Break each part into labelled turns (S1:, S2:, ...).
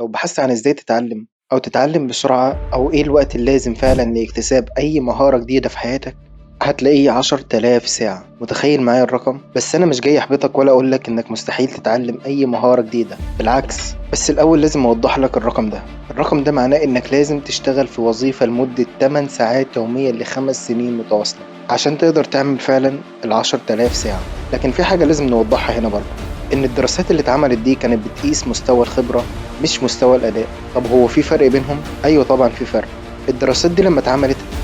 S1: لو بحثت عن ازاي تتعلم او تتعلم بسرعة او ايه الوقت اللازم فعلا لاكتساب اي مهارة جديدة في حياتك، هتلاقيه 10,000 ساعة. متخيل معايا الرقم؟ بس انا مش جاي احبطك ولا اقولك انك مستحيل تتعلم اي مهارة جديدة، بالعكس. بس الاول لازم اوضح لك الرقم ده. الرقم ده معناه انك لازم تشتغل في وظيفة لمدة 8 ساعات يوميا ل5 سنين متواصلة عشان تقدر تعمل فعلا 10,000 ساعة. لكن في حاجة لازم نوضحها هنا برضه، ان الدراسات اللي اتعملت دي كانت بتقيس مستوى الخبرة مش مستوى الأداء. طب هو في فرق بينهم؟ أيوة طبعا في فرق. الدراسات دي لما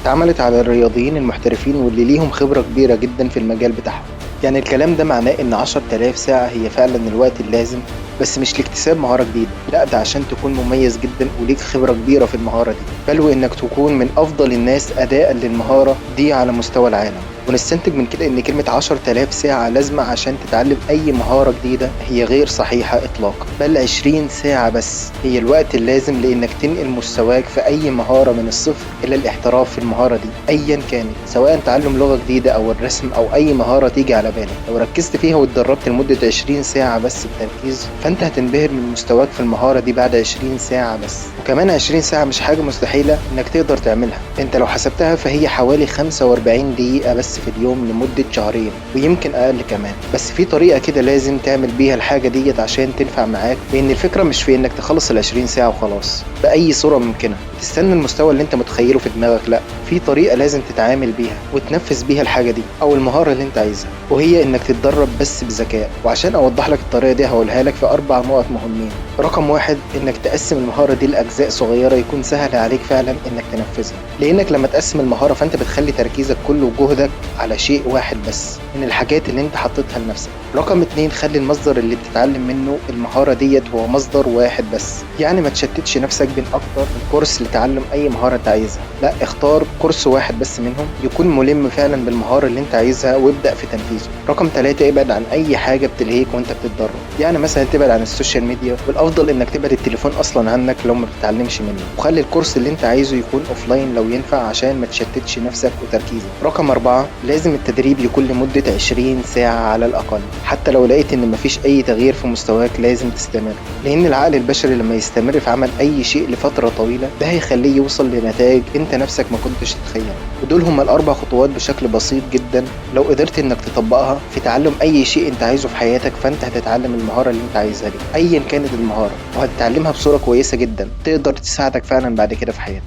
S1: اتعملت على الرياضيين المحترفين واللي ليهم خبرة كبيرة جدا في المجال بتاعهم. يعني الكلام ده معناه ان 10,000 ساعة هي فعلا الوقت اللازم، بس مش لاكتساب مهارة جديدة، لا ده عشان تكون مميز جدا وليك خبرة كبيرة في المهارة دي، بل وانك تكون من افضل الناس اداء للمهارة دي على مستوى العالم. ونستنتج من كده ان كلمة 10,000 ساعة لازمة عشان تتعلم اي مهارة جديدة هي غير صحيحة اطلاقا، بل 20 ساعة بس هي الوقت اللازم لانك تنقل مستواك في اي مهارة من الصفر الى الاحتراف في المهارة دي ايا كانت، سواء تعلم لغة جديدة او الرسم او اي مهارة تيجي على بالك. لو ركزت فيها واتدربت لمدة 20 ساعة بس بتركيز، فانت هتنبهر من مستواك في المهارة دي بعد 20 ساعة بس. وكمان 20 ساعة مش حاجة مستحيلة انك تقدر تعملها، انت لو حسبتها فهي حوالي 45 دقيقة بس في اليوم لمدة شهرين ويمكن أقل كمان. بس في طريقة كده لازم تعمل بيها الحاجة ديت عشان تنفع معاك، لأن الفكرة مش في إنك تخلص 20 ساعة وخلاص بأي صورة ممكنة تستنى المستوى اللي أنت متخيله في دماغك، لأ، في طريقة لازم تتعامل بيها وتنفذ بيها الحاجة دي أو المهارة اللي أنت عايزها، وهي إنك تتدرب بس بذكاء. وعشان أوضح لك الطريقة دي هقولها لك في 4 نقط مهمين. رقم 1، إنك تقسم المهارة دي لأجزاء صغيرة يكون سهل عليك فعلا إنك تنفذها، لأنك لما تقسم المهارة فأنت بتخلي تركيزك كله وجهدك على شيء واحد بس من الحاجات اللي انت حطيتها لنفسك. رقم 2، خلي المصدر اللي بتتعلم منه المهارة ديت هو مصدر واحد بس، يعني ما تشتتش نفسك بين اكتر من كورس لتعلم اي مهارة انت عايزها، لا اختار كورس واحد بس منهم يكون ملم فعلا بالمهارة اللي انت عايزها وابدأ في تنفيذه. رقم 3، ابعد عن اي حاجة بتلهيك وانت بتتدرب، يعني مثلا تبعد عن ال social media، والافضل انك تبعد التليفون اصلا عنك لو ما بتتعلمش منه، وخلي الكورس اللي انت عايزه يكون offline لو ينفع عشان ما تشتتش نفسك وتركيزك. رقم 4، لازم التدريب يكون لمدة 20 ساعة على الأقل، حتى لو لقيت إن مفيش أي تغيير في مستواك لازم تستمر، لأن العقل البشري لما يستمر في عمل أي شيء لفترة طويلة ده هيخليه يوصل لنتائج أنت نفسك ما كنتش تتخيلها. ودول هما ال4 خطوات بشكل بسيط جدا لو قدرت إنك تطبقها في تعلم أي شيء أنت عايزه في حياتك، فأنت هتتعلم المهارة اللي أنت عايزها دي أيا كانت المهارة، وهتتعلمها بصورة كويسة جدا تقدر تساعدك فعلا بعد كده في حياتك.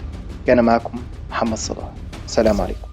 S1: كان معكم محمد صلاح، سلام عليكم.